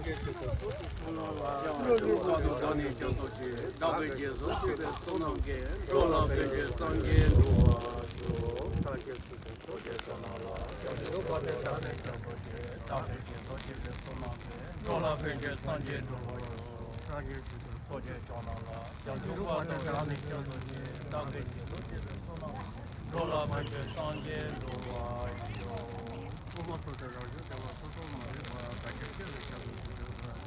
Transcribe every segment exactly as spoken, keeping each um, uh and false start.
ཚོགས་ཀྱི་སྐྱོང་གནང་ལ། བྱང་ཆུབ་བར་དུ་བདག་ནི་སྐྱབས་སུ་མཆི། བདག་གིས་སྦྱིན་སོགས་བགྱིས་པའི་བསོད་ནམས་ཀྱིས། འགྲོ་ལ་ཕན་ཕྱིར་སངས་རྒྱས་འགྲུབ་པར་ཤོག། ཐོག་མ་སོ་སོའི་རང་བཞིན་བདེ་བ་སོ་སོར་མ་རིག་པ་དག་གིས་སྐྱེ་བའི་ཁྱབ་བསྒྲགས་ཞུ་དགོས།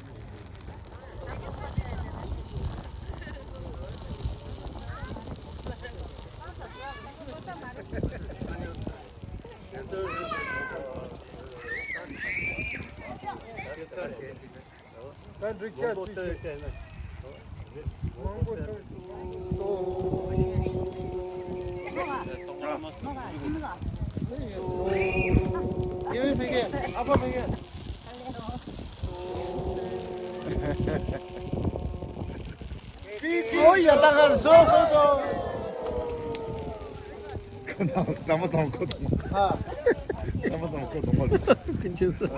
ད་འགྲིག་ཆ་ཅི་ཞིག་བྱས་ན། མང་པོ་ཐོན་སོང་། ཡོད་ཕ་གི། ཨ་ཕ་ཕ་གི། ཨོ་ཡ། ད་ག་རེ་བཟོ་བཟོ་བཟོ། ཁོ་ན་ཟ་མ་ཚང་ཁོ་དང་། ཨ། ཟ་མ་ཚང་ཁོ་དང་མ་རེད། ཀུན་མཁྱེན་ས།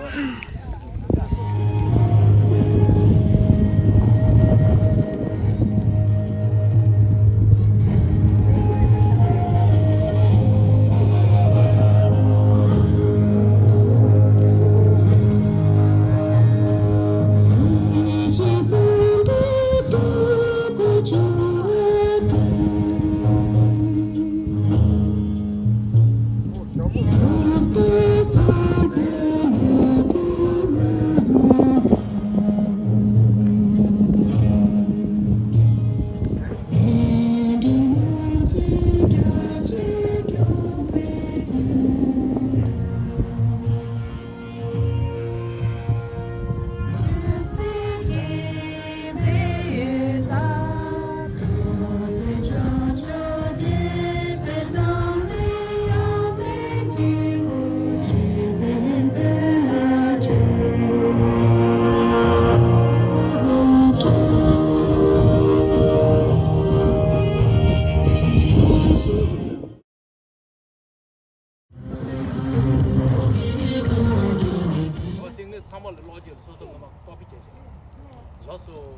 ཚང་མ་ལ་ཀློག་རྒྱུ་སོ་སོ་ངོ་མ་ཀོ་པི་བྱས་བྱས། ལགས་སོ།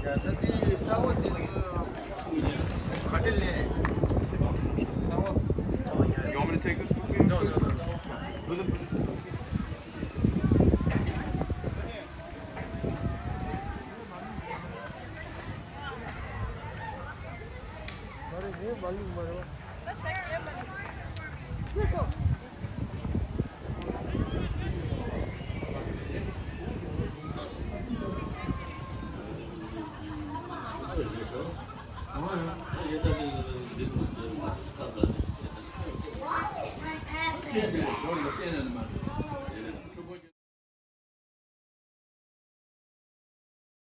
ཡ་ད་དེ་ས་འོག་དེ་ཚོ་ག་འདྲ་ལས་ས་འོག You want me to take this with me? No, no, no, no.